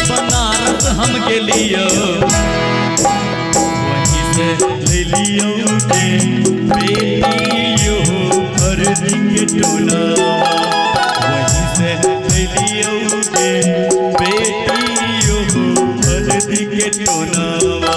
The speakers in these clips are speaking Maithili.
बनारस हम गेलियो वहीं से ले लियो के बेटियो हरदी के टोनावा, वहीं से ले लियो के बेटियो हरदी के टोनावा।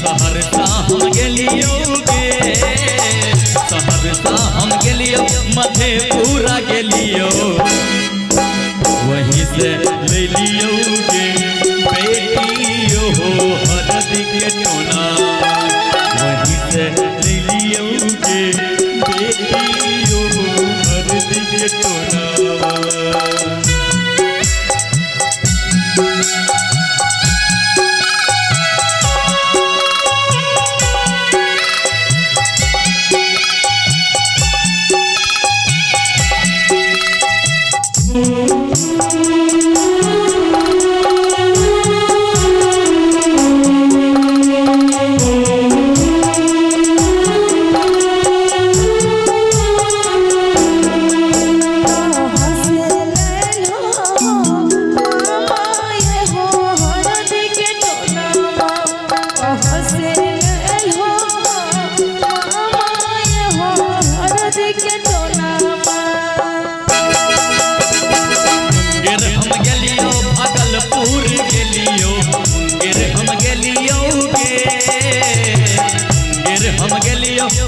सहरसा हम गेलियो गे, सहरसा हम गेलियो मधेपुरा गेलियो, वहीं से ले लियो गे बेटियो हरदी के टोनावा, वहीं से ले लियो गे बेटियो हरदी के टोनावा।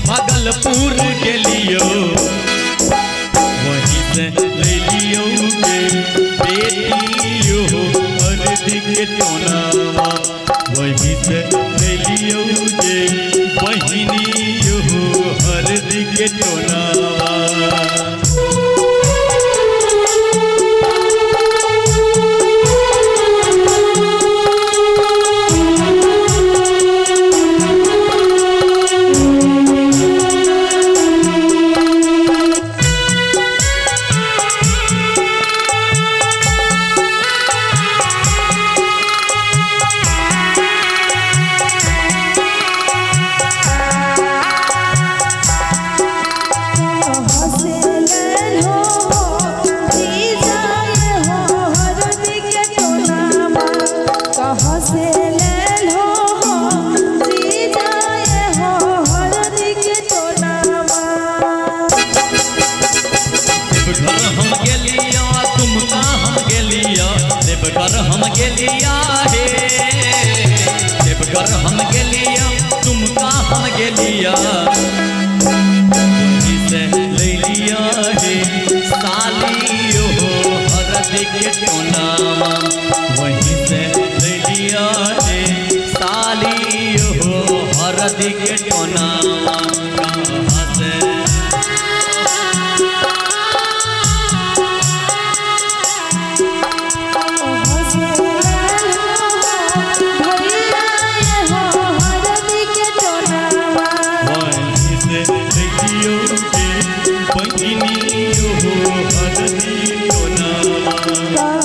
भागलपुर गेलियो वहीं से ले लियो गे बेटियो हरदी के टोनावा, वहीं से ले लियो गे बहिनियो हरदी के टोनावा। देवघर हम गेलिया हे, देवघर हम गेलिया तुमका हम गेलिया, वहीं से ले लिया हे सालियो हरदी के टोनावा, वहीं से ले लिया हे सालियो हरदी के टोनावा। कहाँ से बहिनियो हरदी टोनावा।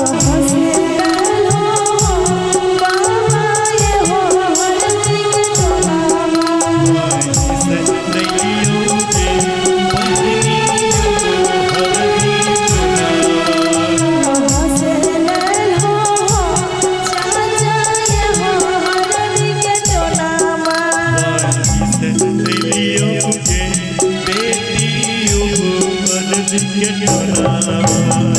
गेलियो गे बेटी उहो अरजी के टोनावा।